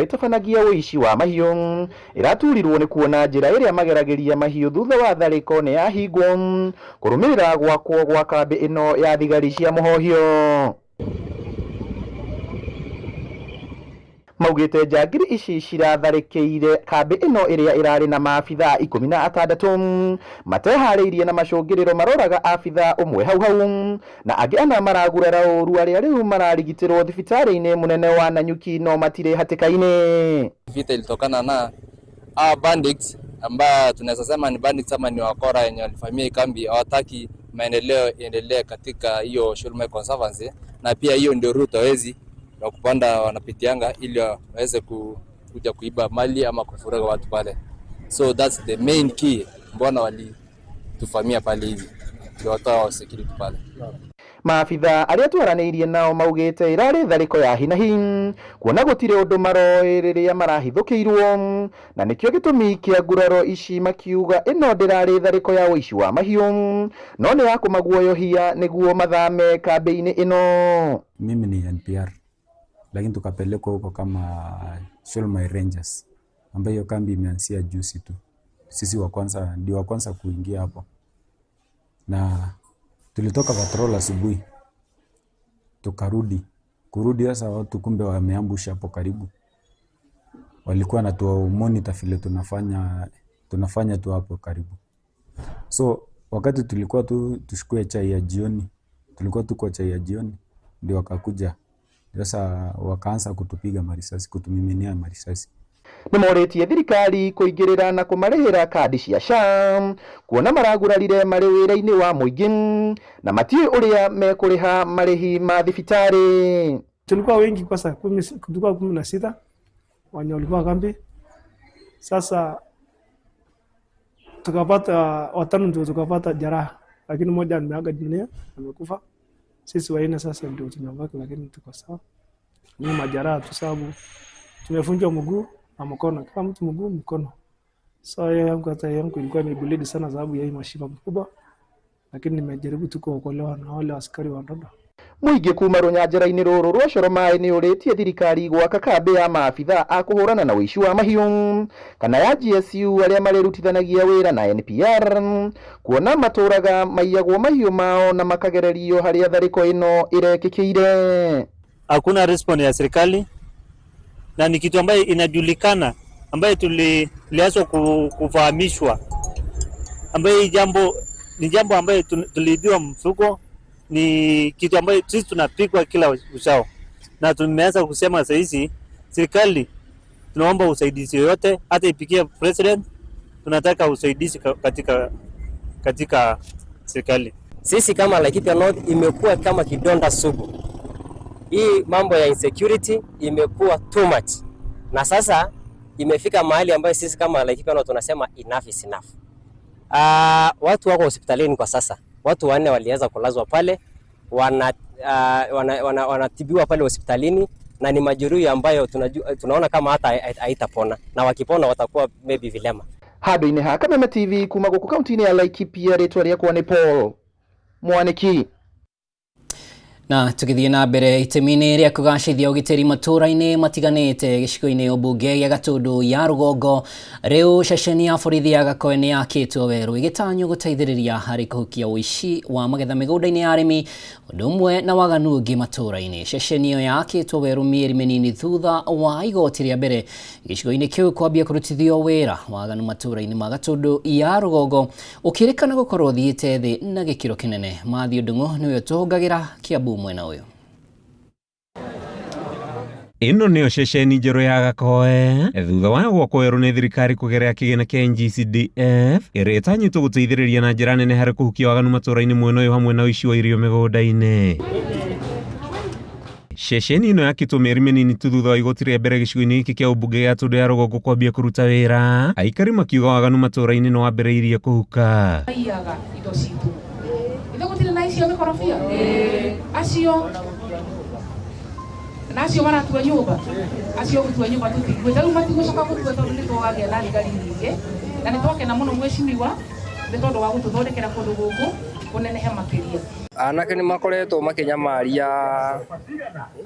Ĩtabanagia ũici wa mahiũ ĩraturirwo nĩ kuona njĩra ĩrĩa mageragĩria mahiũ thutha wa tharĩko nĩ yahingwo kũrũmĩrĩra gwakwo gwa kambĩ ĩno ya thigari cia mũhohio. Maugĩte njangiri ici ciratharĩkĩire kambĩ ĩno ĩrĩa ĩrarĩ na maabithaa 16 mateharĩirie na macũngĩrĩro maroraga abithaa ũmwe hau hau na angĩ ana maragurara ũru arĩa rĩu mararigitĩrwo thibitarĩ-inĩ mũnene wa Nanyuki no matirĩ hatĩka-inĩ. Vita ilitokana na hawa bandits ambayo tunaweza sema ni bandits ama ni wakora wenye walivamia hii kambi, hawataki maendeleo iendelee katika hiyo Shulmai Conservancy, na pia hiyo ndio route hawezi wa kupanda wanapitianga ili waweze kuja kuiba mali ama kufuruga watu pale. So that's the main key, mbona walituvamia pale hivi ndio watoa security pale. Maabithaa arĩa twaranĩirie nao maugĩte ĩrarĩ tharĩko ya hinahi kuona gũtirĩ ũndũ maroĩ rĩrĩa marahithũkĩirwo na nĩkĩo gĩtũmi kĩa nguraro ici, makiuga ĩno ndĩrarĩ tharĩko ya ũici wa mahiũ no nĩ ya kũmaguoyohia nĩguo mathame kambĩ-inĩ ĩno. Mimi ni NPR lakini tukapelekwa huko kama Shulmai Rangers ambayo hiyo kambi imeanzia juzi tu. Sisi wa kwanza ndio wa kwanza kuingia hapo, na tulitoka patrol asubuhi tukarudi. Kurudi sasa watu kumbe wameambush hapo karibu, walikuwa na monitor vile tunafanya tu hapo karibu. So wakati tulikuwa tu tuchukue chai ya jioni, tulikuwa tuko chai ya jioni, ndio wakakuja sasa wakaanza kutupiga marisasi, kutumiminia marisasi. Nĩ morĩtie thirikari kũingĩrĩra na kũmarĩhĩra kandi cia SHA kuona maragurarire marĩ wĩra-inĩ wa mũingĩ na matiũĩ ũrĩa mekũrĩha marĩhi ma thibitarĩ. Tulikuwa wengi kwa 10, tulikuwa 16 wenye walikuwa kambi. Sasa tukapata watano ndio tukapata jeraha, lakini mmoja ameaga dunia, amekufa. Sisi wanne sasa ndio tumebaki, lakini tuko sawa. Ni majeraha tu, sababu tumevunjwa mguu na mkono, kila mtu mguu mkono. So yangu hata yangu ilikuwa imebleed sana sababu ya hii mashipa mkubwa, lakini nimejaribu tu kuokolewa na wale askari wa Ndondo. Mũingĩ kuma rũnyanjara-inĩ rũrũ rwa Choromaĩ nĩ ũrĩtie thirikari gwaka kambĩ ya maabithaa a kũhũrana na ũici wa mahiũ kana ya GSU arĩa marĩrutithanagia wĩra na NPR kuona matũraga maiyagwo mahiũ mao na makagererio harĩa tharĩko ĩno ĩrekĩkĩire. Hakuna response ya serikali na ni kitu ambayo inajulikana, ambayo tulianza kufahamishwa, ambayo hii jambo ni jambo ambayo tuliibiwa mfuko, ni kitu ambayo sisi tunapigwa kila uchao, na tumeanza kusema sasa hizi serikali tunaomba usaidizi yoyote, hata ipikie president, tunataka usaidizi katika serikali. Sisi kama Laikipia North imekuwa kama kidonda sugu. Hii mambo ya insecurity imekuwa too much, na sasa imefika mahali ambayo sisi kama Laikipia North tunasema enough is enough. Watu wako hospitalini kwa sasa, watu wanne waliweza kulazwa pale, wanatibiwa pale hospitalini na ni majeruhi ambayo tunajua, tunaona kama hata haitapona na wakipona watakuwa maybe vilema. Handũ-inĩ ha Kameme TV kuma gũkũ kaunti-inĩ ya Laikipia, rĩtwa rĩakwa nĩ Paul Mwanĩki. Na tũgĩthiĩ na mbere, itemi-inĩ rĩa kũgacĩthia ũgitĩri matũũra-inĩ matiganĩte gĩcigo-inĩ ũmbunge gĩa Gatũndũ ya rũgongo, rĩu ceceni ya borithi ya Gakoe nĩ yakĩtwo werũ ĩgĩtanywo gũteithĩrĩria harĩ kũhukia ũici wa magetha mĩgũnda-inĩ ya arĩmi ũndũ ũmwe na waganu ũngĩ matũũra-inĩ. Ceceni ĩyo yakĩtwo werũ mĩeri mĩnini thutha wa igoti rĩa mbere gĩcigo-inĩ kĩu kwambia kũrutithio wĩra. Waganu matũũra-inĩ ma Gatũndũ ya rũgongo ũkĩrĩkana gũkorwo ũthiĩte thĩ na gĩkĩro kĩnene. Mathiũ Ndung'u nĩwe ũtũhũngagĩra Kiambu mwena ũyũ. Ĩno nĩyo ceceni njerũ ya Gakoe thutha wa gwakwo werũ nĩ thirikari kũgerera kĩgĩna kĩa NGCDF, ĩrĩa ĩtanyĩtwo gũteithĩrĩria na njĩra nene harĩ kũhukia waganu matũũra-inĩ mwena ũyũ hamwe na ũici wa irio mĩgũnda-inĩ. Ceceni ĩno yakĩtwo mĩeri mĩnini tu thutha wa igoti rĩa mbere gĩcigo-inĩ gĩkĩ kĩa ũmbunge gĩa Tũndũ ya rũgongo kwambia kũruta wĩra, aikari makiuga waganu matũũra-inĩ nĩ wambĩrĩirie kũhuka. Maiyaga indo citũ ithe gũtirĩ na icio mĩkorobia acio na acio maratua nyũmba, acio gũtua nyũmba tũtiguĩte rĩu matigũcoka gũtua tondũ nĩ twagĩa na thigari nyingĩ, na nĩ twakena mũno mwecimiwa nĩ tondũ wa gũtũthondekera kũndũ gũkũ kũnenehe makĩria. Anake nĩ makoretwo makĩnyamaria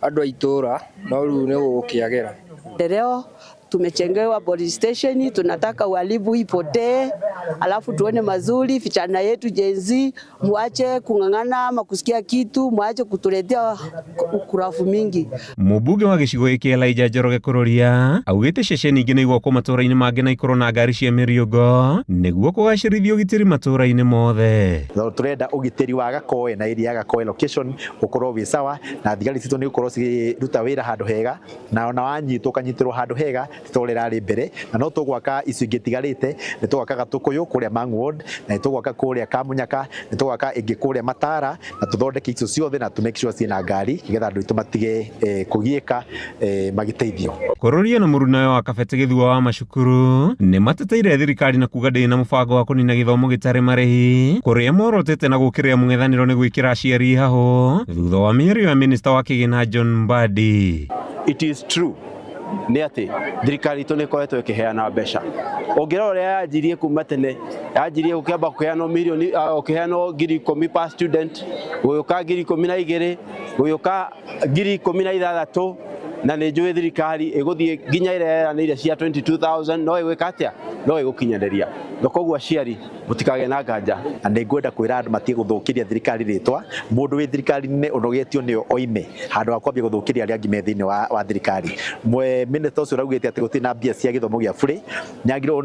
andũ a itũra, no rĩu nĩ gũgũkĩagĩra. Leo tumechengewa police station, tunataka uhalifu ipotee, alafu tuone mazuri. Vijana yetu Gen Z, muache kung'ang'ana ama kusikia kitu, muache kutuletea ukurafu mingi. Mũmbunge wa gĩcigo gĩkĩ Elijah Njoroge Kururia augĩte ceceni ingĩ nĩ igwakwo matũra-inĩ mangĩ na ikorwo na ngari cia mĩriũngo nĩguo kũgacĩrithia ũgitĩri matũra-inĩ mothe. Tondũ turenda ũgitĩri wa Gakoe na area ya Gakoe location ũkorwo wĩ sawa, na thigari citũ nĩ gũkorwo cikĩruta wĩra handũ hega, na ona wanyitwo ũkanyitĩrwo handũ hega ti ta ũrĩa ĩrarĩ mbere. Na no tũgwaka icio ingĩ itigarĩte, nĩ tũgwaka Gatũkũyũ kũrĩa Mang'u Ward, na nĩ tũgwaka kũrĩa Kamunyaka, nĩ tũgwaka ĩngĩ kũrĩa Matara, na tũthondeke icio ciothe na tũ make sure ciĩna ngari nĩgetha andũ aitũ matige kũgiĩka magĩteithio. Kururia na mũrunawe wa Kabete Gĩthua wa macukuru nĩ mateteire thirikari na kuga ndĩrĩ na mũbango wa kũnina gĩthomo gĩtarĩ marĩhi kũrĩa morotete na gũkĩrĩra mũng'ethanĩro nĩ gwĩkĩra aciari hahũ thutha wa mĩario ya minista wa kĩgĩna John Mbadi. It is true nĩ atĩ thirikari itũ nĩ ĩkoretwo ĩkĩheana mbeca. Ũngĩrora ũrĩa yanjirie kuma tene, yanjirie gũkĩamba kũheanwo mirioni, gũkĩheanwo 10,000 per student, gũgĩũka 12,000, gũgĩũka 16,000, na nĩ njũĩ thirikari ĩgũthiĩ nginya ĩrĩa yeranĩire cia 22,000 no ĩgwĩka atĩa? No ĩgũkinyanĩria. Na koguo aciari mũtikagĩe na nganja. Na nĩ ngwenda kwĩra andũ matige gũthũkĩria thirikari rĩtwa. Mũndũ wĩ thirikari-inĩ ũnogetio nĩyo oime handũ ha kwambia gũthũkĩria arĩa angĩ me thĩinĩ wa thirikari. Minister ũcio ũraugĩte atĩ gũtirĩ na mbia cia gĩthomo gĩa burĩ, nĩ agĩrĩirwo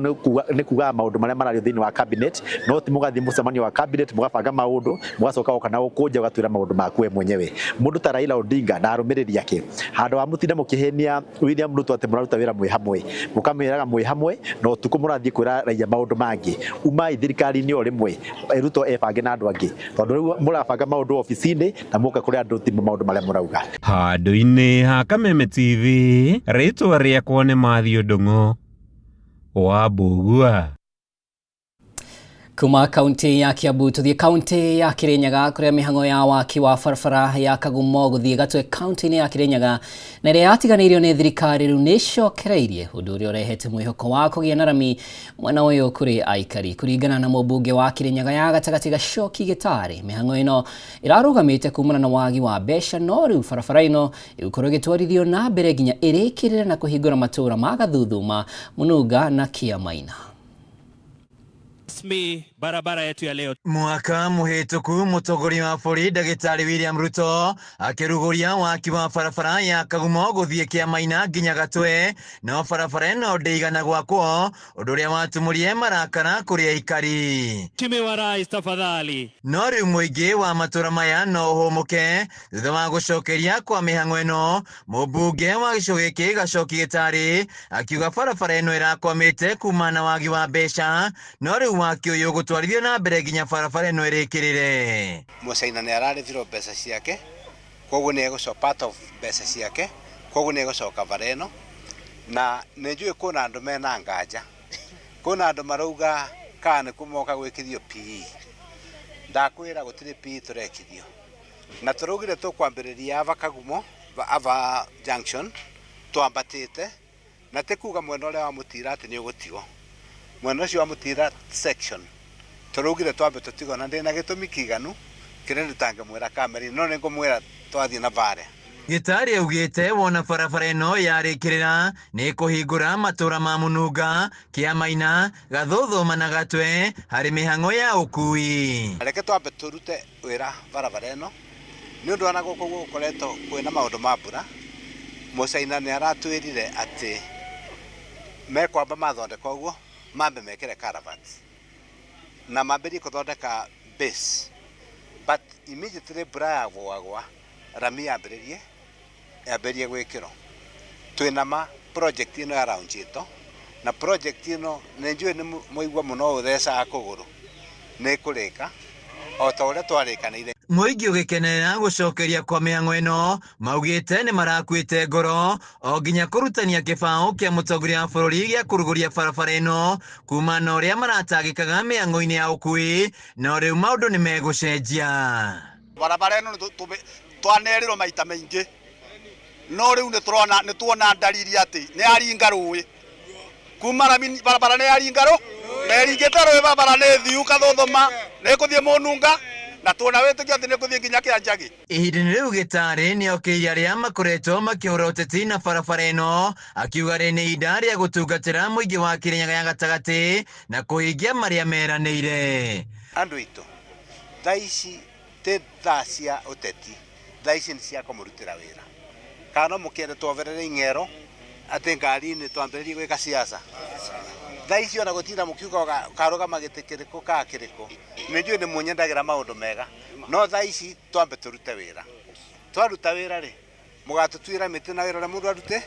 nĩ kugaga maũndũ marĩa marario thĩinĩ wa cabinet, no ti mũgathiĩ mũcemanio wa cabinet mũgabanga maũndũ mũgacoka woka na gũkũnja ũgatwĩra maũndũ maku we mwenyewe. Mũndũ ta Raila Odinga na arũmĩrĩri ake, handũ ha mũtinde mũkĩhenia William Ruto atĩ mũraruta wĩra mwĩ hamwe, mũkamwĩraga mwĩ hamwe na ũtukũ mũrathiĩ kwĩra raia maũndũ mangĩ. Umai thirikari-inĩ o rĩmwe, Ruto ebange na andũ angĩ, tondũ rĩu mũrabanga maũndũ obici-inĩ na mũka kũrĩ andũ ti maũndũ marĩa mũrauga. Handũ-inĩ ha Kameme TV, rĩtwa rĩakwa nĩ Matthew Ndung'u wa Mbũgua. Kuma kaunti ya Kiambu tuthie kaunti ya Kirinyaga kuria mihango ya waki wa barabara ya Kagumo guthie Gatwe kaunti-inĩ ya Kirinyaga na ĩrĩa yatiganĩirio nĩ thirikari rĩu nĩ ĩcokereirie ũndũ ũrĩa ũrehete mwĩhoko wa kũgĩa na rami mwena ũyũ kũrĩ aikari. Kũringana na mũmbunge wa Kirinyaga ya gatagatĩ Gacoki Gĩtarĩ, mĩhang'o ĩno ĩrarũgamĩte kumana na wagi wa mbeca, no rĩu barabara ĩno ĩgũkorwo ĩgĩtwarithio na mbere nginya ĩrĩkĩrĩre na kũhingũra matũũra ma Gathuthuma, Mũnunga na Kĩamaina. Rasmi barabara yetu ya leo. Mwaka muhituku mutongoria wa bũrũri ndagĩtarĩ William Ruto akĩrugũria waki wa barabara ya Kagumo gũthiĩ Kĩamaina nginya Gatwe, no barabara ĩno ndĩigana gwakwo, ũndũ ũrĩa watumũrie marakara kũrĩ aikari. Mheshimiwa Rais, tafadhali. No rĩu mũingĩ wa matũra maya no ũhũmũke thutha wa gũcokeria kwa mĩhang'o ĩno. Mũmbunge wa gĩcigo gĩkĩ Gacoki Gĩtarĩ akiuga barabara ĩno ĩrakwamĩte kuma na wagi wa mbeca, no rĩu waki ũyũ ũgũtwarithio na mbere nginya barabara ĩno ĩrĩkĩrĩre. Mũcaina nĩ ararĩhirwo mbeca ciake, koguo nĩ egũcoka part of mbeca ciake, koguo nĩ egũcoka bara ĩno. Na nĩ njũĩ kwĩna andũ mena nganja, kwĩna andũ marauga kana nĩ kũmoka gwĩkithio PE. Ndakwĩra gũtirĩ PE tũrekithio. Na tũraugire tũkwambĩrĩria ava Kagumo, ava junction, twambatĩte, na ti kuga mwena ũrĩa wa Mũtira atĩ nĩ ũgũtigwo. Mwena ũcio wa Mũtira section, tũraugire twambe tũtigwo, na ndĩna gĩtũmi kĩiganu kĩrĩa ndĩtangĩmwĩra kamera-inĩ, no nĩ ngũmwĩra twathiĩ na barĩa. Gĩtarĩ augĩte wona barabara ĩno yarĩkĩrĩra nĩ kũhingũra matũra ma Mũnunga, Kĩamaina, Gathuthuma na Gatwe harĩ mĩhang'o ya ũkui. Reke twambe tũrute wĩra barabara ĩno nĩ ũndũ ona gũkũ gũkoretwo kwĩna maũndũ ma mbura. Mũcaina nĩ aratwĩrire atĩ mekwamba mathondeka ũguo mambe mekĩre culvert na mambĩrĩrie kũthondeka base, but immediately mbura yagwagwa rami yambĩrĩrie gwĩkĩrwo. Twĩna ma project ĩno ya launchĩtwo, na project ĩno nĩ njũĩ nĩ mũigua mũno ũthecaga kũgũrũ, nĩ ĩkũrĩka o ta ũrĩa twarĩkanĩire. Mũingĩ ũgĩkenerera gũcokeria kwa mĩhang'o ĩno maugĩte nĩ marakuĩte ngoro o nginya kũrutania kĩbaũ kĩa mũtongoria wa bũrũri gĩa kũrugũria barabara ĩno kuma na ũrĩa maratangĩkaga mĩhang'o-inĩ ya ũkui, no rĩu maũndũ nĩ megũcenjia. Barabara ĩno twanerĩrwo maita maingĩ, no rĩu nĩ tuona ndariri atĩ nĩ yaringa rũĩ kuma rami, barabara nĩ yaringa rũ na ĩringĩte rũĩ, barabara nĩ thiu Kathuthuma, nĩ ĩkũthiĩ Mũnunga Na tuona wĩtĩkio atĩ nĩ kũthiĩ nginya Kĩanjagi. Ihinda-inĩ rĩu Gĩtarĩ nĩokĩirie arĩa makoretwo makĩhũra ũteti na barabara ĩno, akiuga rĩ nĩ ihinda rĩa gũtungatĩra mũingĩ wa Kĩrĩnyaga ya gatagatĩ na kũhingia marĩa meranĩire. Andũ aitũ, thaa ici ti thaa cia ũteti, thaa ici nĩ cia kũmũrutĩra wĩra. Kana no mũkĩende tuoberere ing'ero atĩ ngari-inĩ twambĩrĩrie gwĩka siasa. Thaa ici ona gũtinda mũkiuga ũkarũgama gĩtĩ kĩrĩkũ kana kĩrĩkũ, nĩ njũĩ nĩ mũnyendagĩra maũndũ mega, no thaa ici twambe tũrute wĩra. Twaruta wĩra rĩ, mũgatũtuĩra mĩtĩ na wĩra ũrĩa mũndũ arute.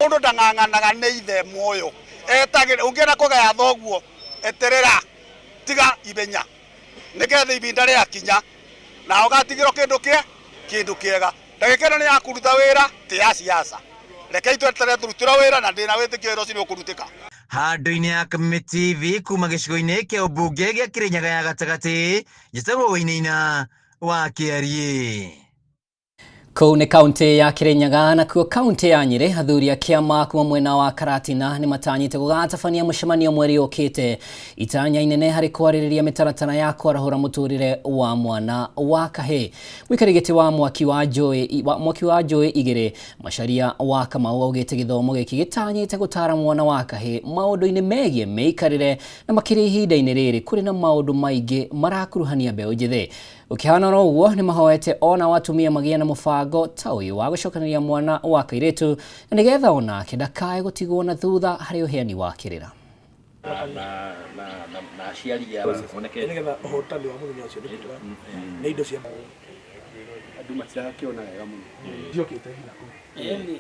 Mũndũ ndang'ang'anaga nĩ ithe muoyo, etagĩrĩra, ũngĩenda kũgaya thoguo eterera, tiga ithenya, nĩgetha ibinda rĩakinya na ũgatigĩrwo kĩndũ kĩega. Ndagĩka ĩno nĩ ya kũruta wĩra, ti ya siasa. Rekei tweterere tũrutĩrwo wĩra na ndĩna wĩtĩkio wĩra ũcio nĩ ũkũrutĩka. Handũ-inĩ ya Kameme TV kuma gĩcigo-inĩ kĩa ũmbunge gĩa Kĩrĩnyaga ya gatagatĩ, njĩtagwo Wainaina wa Kĩariĩ. Kũu nĩ kaunti ya Kĩrĩnyaga nakuo kaunti ya Nyĩrĩ athuri a kĩama kuma mwena wa Karatina nĩ matanyĩte gũgatabania mũcemanio mweri ũkĩte itanya inene harĩ kwarĩrĩria mĩtaratara ya kwarahũra mũtũrĩre wa mwana wa kahĩĩ. Mũikari gĩtĩ wa mwaki wa njũĩ mwaki wa njũĩ igĩrĩ Macharia wa Kamau augĩte gĩthomo gĩkĩ gĩtanyĩte gũtara mwana wa kahĩĩ maũndũ-inĩ megiĩ mĩikarĩre na makĩria ihinda-inĩ rĩrĩ kũrĩ na maũndũ maingĩ marakuruhania mbeũ njĩthĩ. Gũkĩhana oro ũguo nĩ mahoete ona atumia magĩe na mũbango ta ũyũ wa gũcokanĩria mwana wa kairĩtu na nĩgetha onake ndakae gũtigwo na thutha harĩ ũheani wa kĩrĩra. Na aciari ao nĩgetha ũhotani wa mũthenya ũcio nĩ kuga nĩ indo cia andũ matirakĩona wega mũno ciokĩte nginya kũu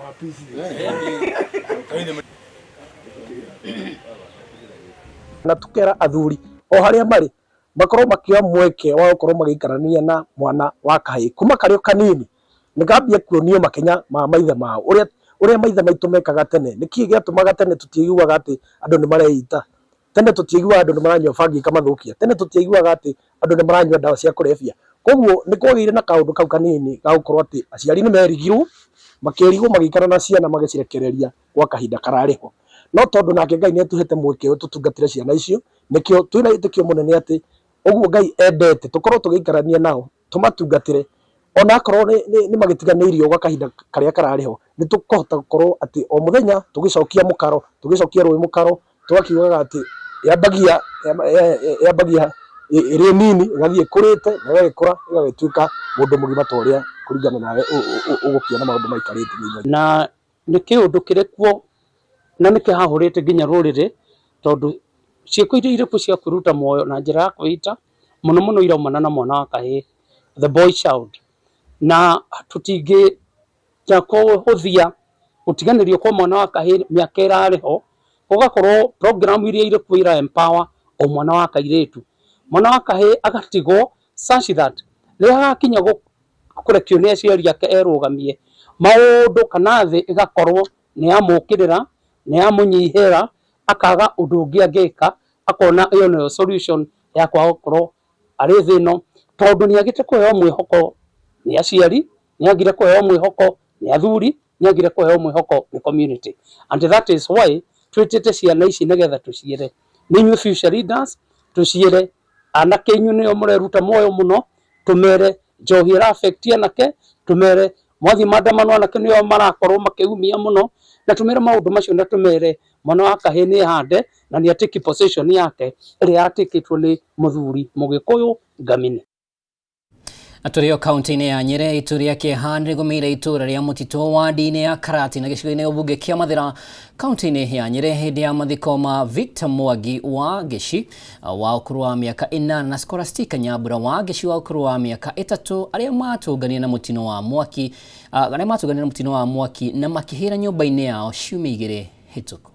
wa PC. Na tukera athuri o harĩa marĩ makorwo makĩoya mweke wa gũkorwo magĩikarania na mwana wa kahĩĩ kuma karĩ o kanini, nĩkambia kuonio makinya ma maithe mao, ũrĩa maithe maitũ mekaga tene. Nĩkĩ gĩatũmaga tene tũtiaiguaga atĩ andũ nĩ mareita, tene tũtiaiguaga andũ nĩ maranyua bangi ikamathũkia, tene tũtiaiguaga atĩ andũ nĩ maranyua ndawa cia kũrebia. Koguo nĩ kwagĩire na kaũndũ kau kanini ga gũkorwo atĩ aciari nĩ merigirwo, makĩrigwo magĩikara na ciana magĩcirekereria gwa kahinda kararĩ ho. No tondũ nake Ngai nĩ atũhete mweke ũyũ tũtungatĩre ciana icio, nĩkĩo twĩna wĩtĩkio mũnene atĩ ũguo Ngai endete tũkorwo tũgĩikarania nao tũmatungatĩre, ona akorwo nĩ magĩtiganĩirio gwa kahinda karĩa kararĩ ho, nĩ tũkũhota gũkorwo atĩ o mũthenya tũgĩcokia mũkaro, tũgĩcokia rũĩ mũkaro, tũgakiugaga atĩ yambagia ĩrĩ nini ĩgathiĩ ĩkũrĩte na ĩgagĩkũra ĩgagĩtuĩka mũndũ mũgima ta ũrĩa kũringana nawe ũgũkĩona maũndũ maikarĩte. Na nĩ kĩũndũ kĩrĩ kuo na nĩ kĩhahũrĩte nginya rũrĩrĩ, tondũ ciĩko iria irĩ kuo cia kwĩruta muoyo na njĩra ya kwĩita mũno mũno iraumana na mwana wa kahĩĩ, the boy child. Na tũtingĩnya kũhũthia gũtiganĩrio kwa mwana wa kahĩĩ mĩaka ĩrarĩ ho, gũgakorwo program iria irĩ kuo ira empower o mwana wa kairĩtu, mwana wa kahĩĩ agatigwo such that rĩrĩa agakinya kũrekio nĩ aciari ake erũgamie maũndũ kana thĩ ĩgakorwo nĩ yamũkĩrĩra, nĩ yamũnyihĩra, akaga ũndũ ũngĩ angĩka, akona ĩyo nĩyo solution ya kwaga gũkorwo arĩ thĩ ĩno, tondũ nĩ agĩte kũheo mwĩhoko nĩ aciari, nĩ agire kũheo mwĩhoko nĩ athuri, nĩ agire kũheo mwĩhoko nĩ community. And that is why twĩtĩte ciana ici nĩgetha tũciĩre nĩ inyuĩ future leaders, tũciĩre anake inyuĩ nĩo mũreruta muoyo mũno, tũmere njohi ĩra affect anake, tũmere mwathiĩ maandamano anake nĩo marakorwo makĩumia mũno, na tũmere maũndũ macio, na tũmere mwana wa kahĩĩ nĩ ehande na nĩ atĩki position yake ĩrĩa yatĩkĩtwo nĩ mũthuri Mũgĩkũyũ Ngamini. Na tũrĩ o kaunti-inĩ ya Nyĩrĩ, itu rĩa kĩeha nĩrĩgũmĩire itũũra rĩa Mũtitũ wadi-inĩ ya Karati na gĩcigo-inĩ ũmbunge kĩa Mathĩra kaunti-inĩ ya Nyĩrĩ hĩndĩ ya mathiko ma Victor Mwangi wa Ngĩci wa ũkũrũ wa mĩaka 8 na Scholastica Nyambura wa Ngĩci wa ũkũrũ wa mĩaka 3 arĩa matũnganire na mũtino wa mwaki arĩa matũnganire na mũtino wa mwaki na makĩhĩra nyũmba-inĩ yao ciumia 2 hĩtũku.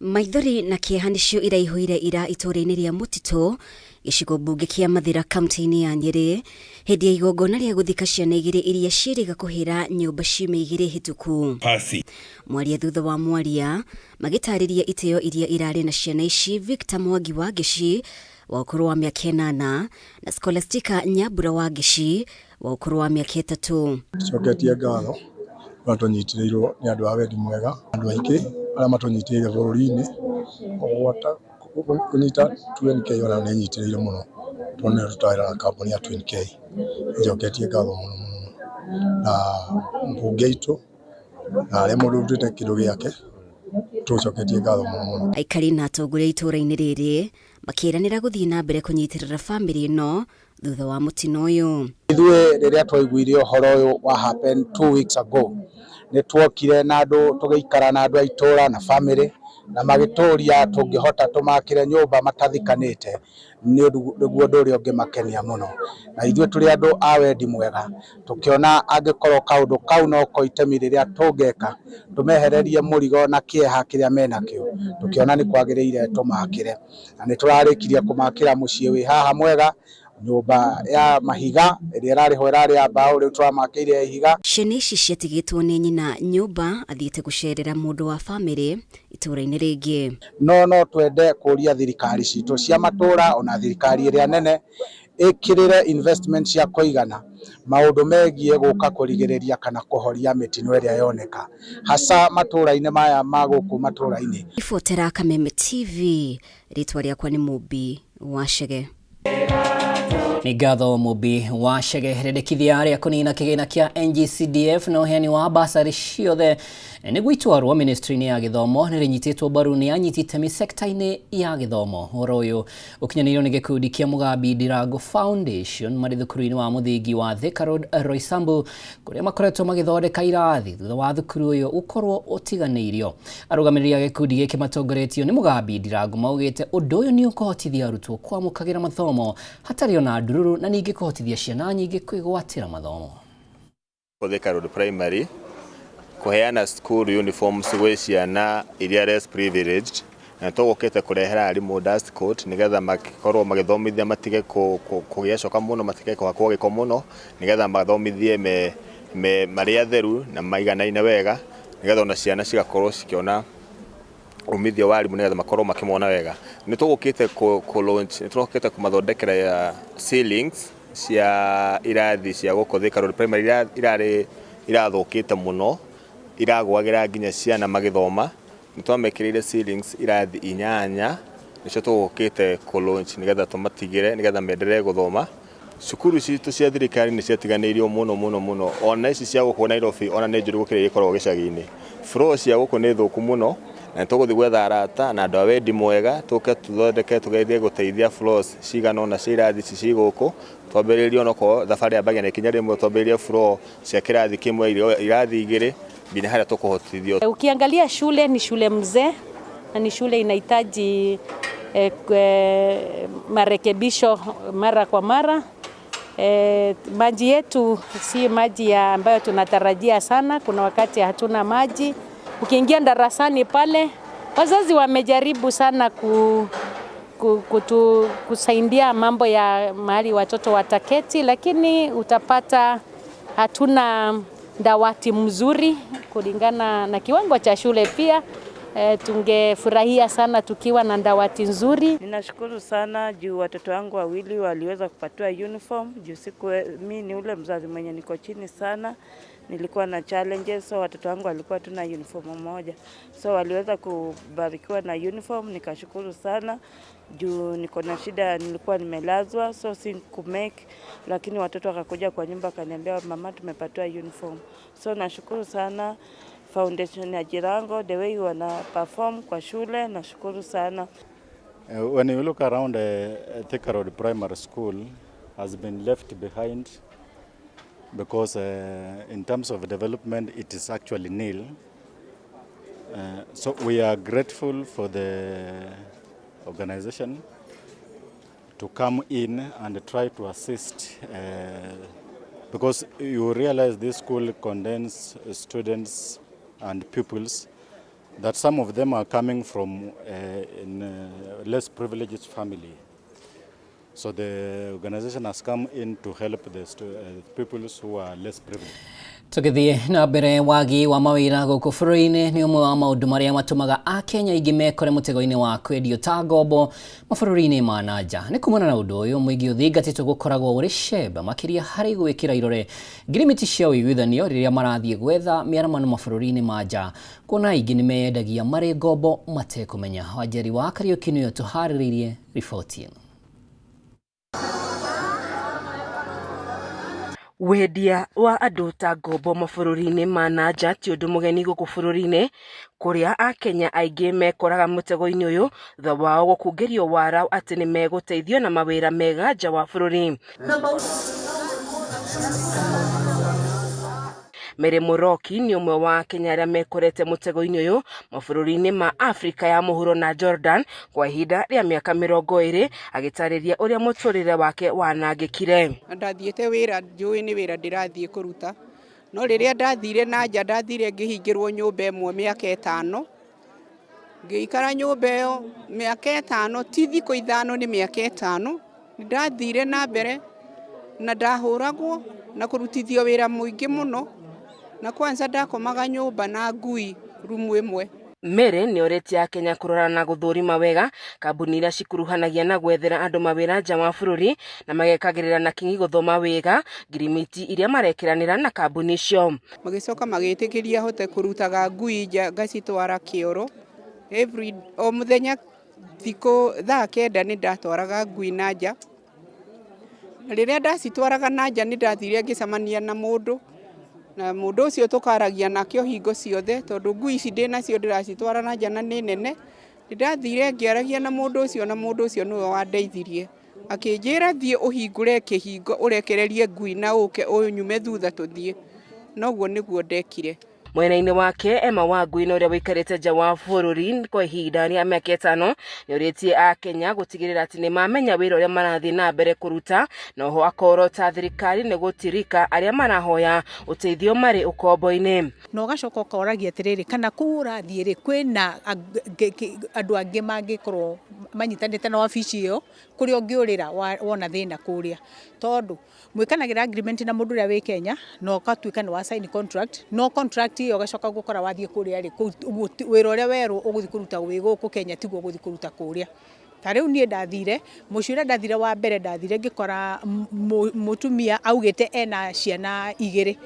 Maithori na kĩeha nĩcio iraihũire ira itũũra-inĩ rĩa Mũtitũ gĩcigo mbunge kĩa Mathĩra kaunti-inĩ ya Nyĩrĩ hĩndĩ ya igongona rĩa gũthika ciana 2 iria ciĩrĩga kũhĩra nyũmba ciumia 2 hĩtũku. Mwaria thutha wa mwaria magĩtarĩria itĩo iria irarĩ na ciana ici Victor Mwangi wa Ngĩci wa ũkũrũ wa mĩaka 8 na Scholastica Nyambura wa Ngĩci wa ũkũrũ wa mĩaka 3. Tucoketie ngatho arĩa tũnyitĩrĩirwo nĩ andũ a wendi mwega, andũ aingĩ arĩa matũnyitĩrĩire bũrũri-inĩ gwata Kũnyita 2NK ona nĩ ĩnyitĩrĩire mũno tondũ nĩyo tũrutaga na kambuni ya 2NK. Njoketie ngatho mũno mũno na mbunge itũ na harĩa mũndũ ũrutĩte kĩndũ gĩake tũcoketie ngatho mũno mũno. Aikari na atongoria itũũra-inĩ rĩrĩ makĩranĩra gũthiĩ na mbere kũnyitĩrĩra bamĩrĩ ĩno thutha wa mũtino ũyũ. Ithuĩ rĩrĩa twaiguire ũhoro ũyũ wa happen 2 weeks ago, nĩ tuokire na andũ tũgĩikara na andũ a itũũra na family na magĩtũria tũngĩhota tũmakĩre nyũmba matathikanĩte nĩ nĩguo ũndũ ũrĩa ũngĩmakenia mũno. Na ithuĩ tũrĩ andũ a wendi mwega tũkĩona angĩkorwo kaũndũ kau noko itemi rĩrĩa tũngĩka tũmehererie mũrigo na kĩeha kĩrĩa menakĩo, tũkĩona nĩ kwagĩrĩire tũmakĩre. Na nĩ tũrarĩkirie kũmakĩra mũciĩ wĩ haha mwega, nyũmba ya mahiga ĩrĩa ĩrarĩhwo ĩrarĩ ya mbaũ, rĩu tũramakĩire ya ihiga. Ciana ici ciatigĩtwo nĩ nyina nyũmba athiĩte gũcerera mũndũ wa bamĩrĩ itũũra-inĩ rĩngĩ. No twende kũria thirikari citũ cia matũra ona thirikari ĩrĩa nene ĩkĩrĩre investment cia kũigana maũndũ megiĩ gũka kũrigĩrĩria kana kũhoria mĩtino ĩrĩa yoneka hasa matũra-inĩ maya ma gũkũ matũra-inĩ. Ibotera Kameme TV, rĩtwa rĩakwa nĩ Mũmbi wa Chege. Nĩ ngatho Mũmbi wa Chege. Rĩndĩkithia rĩa kũnina kĩgĩna kĩa NGCDF na ũheani wa basarĩ ciothe nĩguo itwarwo ministry-inĩ ya gĩthomo nĩ rĩnyitĩtwo mbaru nĩ anyiti itemi sekta-inĩ ya gĩthomo. Ũhoro ũyũ ũkinyanĩirio nĩ gĩkundi kĩa Mũgambi Ndirango Foundation marĩ thukuru-inĩ wa mũthingi wa Thika Road, Roysambu, kũrĩa makoretwo magĩthondeka irathi thutha wa thukuru ũyũ gũkorwo ũtiganĩirio. Arũgamĩrĩri a gĩkundi gĩkĩ matongoretio nĩ Mũgambi Ndirango maugĩte ũndũ ũyũ nĩ ũkũhotithia arutwo kwamũkagĩra mathomo hatarĩ ona ndururu na ningĩ kũhotithia ciana nyingĩ kwĩgwatĩra mathomo. Thika Road Primary kũheana school uniforms gwĩ ciana iria less privileged, na tũgũkĩte kũrehera arimũ dust coat nĩgetha makorwo magĩthomithia matige kũgĩa coka mũno, matige kũhakwo gĩko mũno, nĩgetha mathomithie me marĩ atheru na maiganaine wega, nĩgetha ona ciana cigakorwo cikĩona umithio wa arimũ, nĩgetha makorwo makĩmona wega. Nĩ tũgũkĩte kũ launch, nĩ tũrokĩte kũmathondekera ceilings cia irathi cia gũkũ Thika Road Primary irarĩ irathũkĩte mũno, iragwagĩra nginya ciana magĩthoma. Nĩ twamekĩrĩire ceilings irathi inyanya, nĩcio tũgũkĩte kũ launch nĩgetha tũmatigĩre nĩgetha menderee gũthoma. Cukuru citũ cia thirikari nĩ ciatiganĩirio mũno mũno mũno, ona ici cia gũkũ Nairobi ona nĩ njũru gũkĩra iria ikoragwo gĩcagi-inĩ. Floor cia gũkũ nĩ thũku mũno na nĩ tũgũthiĩ gwetha arata na andũ a wendi mwega tũke tũthondeke tũgerie gũteithia floors cigana ũna cia irathi ici ci gũkũ. Twambĩrĩrie onokorwo thabarĩ yambagia na ikinya rĩmwe, twambĩrĩrie floor cia kĩrathi kĩmwe, irathi igĩrĩ, nginya harĩa tũkũhotithio. Ukiangalia shule ni shule mzee na ni shule inahitaji marekebisho mara kwa mara. Maji yetu si maji ya ambayo tunatarajia sana. Kuna wakati hatuna maji. Ukiingia darasani pale, wazazi wamejaribu sana kusaidia mambo ya mahali watoto wataketi, lakini utapata hatuna dawati mzuri kulingana na kiwango cha shule pia. Tungefurahia sana tukiwa na dawati nzuri. Ninashukuru sana juu watoto wangu wawili waliweza kupatiwa uniform juu siku mi ni ule mzazi mwenye niko chini sana, nilikuwa na challenges, so watoto wangu walikuwa tuna uniform moja, so waliweza kubarikiwa na uniform. Nikashukuru sana juu niko na shida, nilikuwa nimelazwa, so si kumake, lakini watoto wakakuja kwa nyumba wakaniambia, "Mama, tumepatiwa uniform." So nashukuru sana foundation ya Jirango, the way wana perform kwa shule, nashukuru sana. When you look around, Thika Road Primary School has been left behind because in terms of development it is actually nil. So we are grateful for the organization to come in and try to assist because you realize this school contains students and pupils that some of them are coming from in less privileged family. So the organization has come in to help the pupils who are less privileged. Tũgĩthiĩ na mbere, wagi wa mawĩra gũkũ bũrũri-inĩ nĩ ũmwe wa maũndũ marĩa matũmaga Akenya aingĩ mekore mũtego-inĩ wa kwendio ta ngombo mabũrũri-inĩ ma na nja. Nĩ kumana na ũndũ ũyũ, mũingĩ ũthingatĩtwo gũkoragwo ũrĩ cemba makĩria harĩ gwĩkĩra irore ngirimiti cia ũiguithanio rĩrĩa marathiĩ gwetha mĩaramano mabũrũri-inĩ ma nja, kuona aingĩ nĩ meyendagia marĩ ngombo matekũmenya. Wanjeri wa Kariũki nĩwe ũtũharĩrĩirie riboti ĩno. Wendia wa andũ ta ngombo mabũrũri-inĩ ma na nja ti ũndũ mũgeni gũkũ bũrũri-inĩ, kũrĩa Akenya aingĩ mekoraga mũtego-inĩ ũyũ thutha wao gũkungĩrio wara atĩ nĩ megũteithio na mawĩra mega nja wa bũrũri. Mary Mũroki nĩ ũmwe wa Akenya arĩa mekorete mũtego-inĩ ũyũ mabũrũri-inĩ ma Afrika ya mũhuro na Jordan kwa ihinda rĩa mĩaka 20, agĩtarĩria ũrĩa mũtũrĩre wake wanangĩkire. Ndathiĩte wĩra, njũĩ nĩ wĩra ndĩrathiĩ kũruta, no rĩrĩa ndathire na nja, ndathire ngĩhingĩrwo nyũmba ĩmwe mĩaka 5. Ngĩikara nyũmba ĩyo mĩaka 5, ti thikũ 5, nĩ mĩaka 5. Ndathire na mbere na ndahũragwo na kũrutithio wĩra mũingĩ mũno, na kwanza ndakomaga nyũmba na ngui rumu ĩmwe. Mary nĩ orĩtie Akenya kũrora na gũthũrima wega kambuni iria cikuruhanagia na gwethera andũ mawĩra nja wa bũrũri, na magekagĩrĩra na kinyi gũthoma wega ngirimiti iria marekĩranĩra na kambuni icio. Magĩcoka magĩtĩkĩria hote kũrutaga ngui nja ngacitwara kĩoro every o mũthenya thikũ thaa 9 nĩ ndatwaraga ngui na nja. Rĩrĩa ndacitwaraga na nja nĩ ndathire ngĩcemania na mũndũ, na mũndũ ũcio tũkaragia nake o hingo ciothe, tondũ ngui ici ndĩnacio ndĩracitwara na nja na nĩ nene. Nĩ ndathire ngĩaragia na mũndũ ũcio, na mũndũ ũcio nĩwe wandeithirie, akĩnjĩra thiĩ ũhingũre kĩhingo ũrekererie ngui na ũke ũnyume thutha tũthiĩ. Noguo nĩguo ndekire. Mwena-inĩ wake, Emma Wangui na ũrĩa ũikarĩte nja wa bũrũri kwa ihinda rĩa mĩaka 5 nĩ orĩtie Akenya gũtigĩrĩra atĩ nĩ mamenya wĩra ũrĩa marathiĩ na mbere kũruta, na oho akorota thirikari nĩ gũtirika arĩa marahoya ũteithio marĩ ũkombo-inĩ. Na ũgacoka ũkoragia atĩrĩrĩ, kana kũu ũrathiĩ rĩ, kwĩna andũ angĩ mangĩkorwo manyitanĩte na wabici ĩyo, kũrĩa ũngĩũrĩra wona thĩna kũrĩa, tondũ mwĩkanagĩra agreement na mũndũ ũrĩa wĩ Kenya na ũgatuĩka nĩ wa sign contract, no contract ĩyo ũgacoka gũkora wathiĩ kũrĩa rĩ, wĩra ũrĩa werwo ũgũthiĩ kũruta wĩ gũkũ Kenya tiguo ũgũthiĩ kũruta kũrĩa. Ta rĩu niĩ ndathire mũciĩ ũrĩa ndathire wa mbere, ndathire ngĩkora mũtumia augĩte ena ciana 2,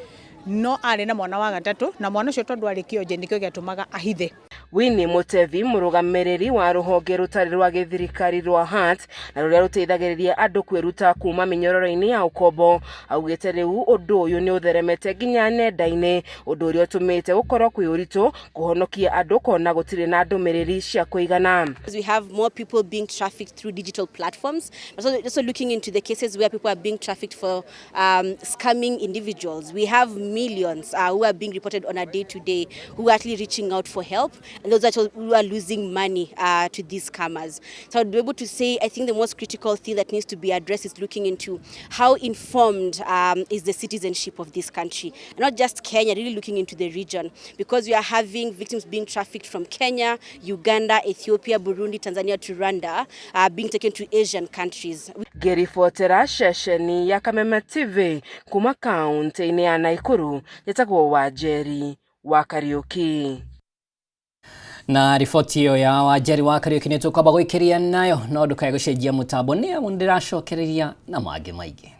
no arĩ na mwana wa gatatũ, na mwana ũcio tondũ arĩ kĩonje nĩkĩo gĩatũmaga ahithe. Winnie Mutevi, mũrũgamĩrĩri wa rũhonge rũtarĩ rwa gĩthirikari rwa HEART na rũrĩa rũteithagĩrĩria andũ kwĩruta kuma mĩnyororo-inĩ ya ũkombo, augĩte rĩu ũndũ ũyũ nĩ ũtheremete nginya nenda-inĩ, ũndũ ũrĩa ũtũmĩte gũkorwo kwĩ ũritũ kũhonokia andũ kona gũtirĩ na ndũmĩrĩri cia kũigana. We have more people being trafficked through digital platforms. Also looking into the cases where people are being trafficked for scamming individuals. We have millions who are being reported on a day-to-day who are actually reaching out for help, and those actually who are losing money to these scammers. So I'd be able to say, I think the most critical thing that needs to be addressed is looking into how informed is the citizenship of this country. And not just Kenya, really looking into the region, because we are having victims being trafficked from Kenya, Uganda, Ethiopia, Burundi, Tanzania to Rwanda, being taken to Asian countries. Ngĩribotera ceceni ya Kameme TV kuma kaunti-inĩ ya Nakuru, njĩtagwo Wanjeri wa Kariũki. Na riboti ĩyo ya Wanjeri wa Kariũki nĩ tũkwamba gũikĩria nayo, no ndũkae gũcenjia mũtambo nĩ amu ndĩracokereria na mangĩ maingĩ.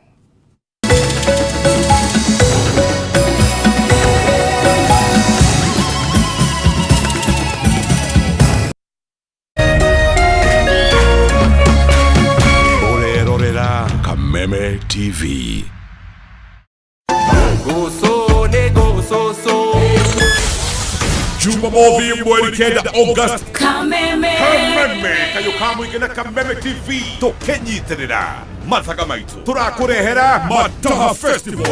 Ũrerorera Kameme TV. Jumamothi mweri 9 August, Kameme. Kameme kayo kamũingĩ na Kameme TV tũkĩnyitĩrĩra mathaga maitũ tũrakũrehera Mataha Festival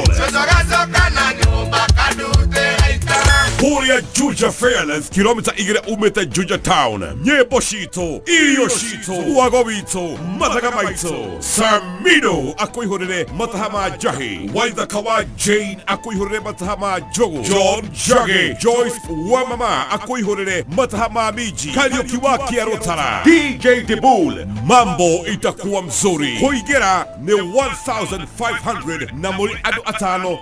kũrĩa Juja Fairlands, kilomita 2 umĩte Juja Town. Nyĩmbo citũ, irio citũ, wago witũ, mathaga maitũ. Samido akũihũrĩre mataha ma njahi, Waithaka wa Jane akũihũrĩre mataha ma njogu, John Njagi, Joyce wa mama akũihũrĩre mataha ma minji, Kariũki wa Kĩarũtara, DJ Dibul, mambo itakuwa mzuri. Kũingĩra nĩ 1500 na mũrĩ andũ 5.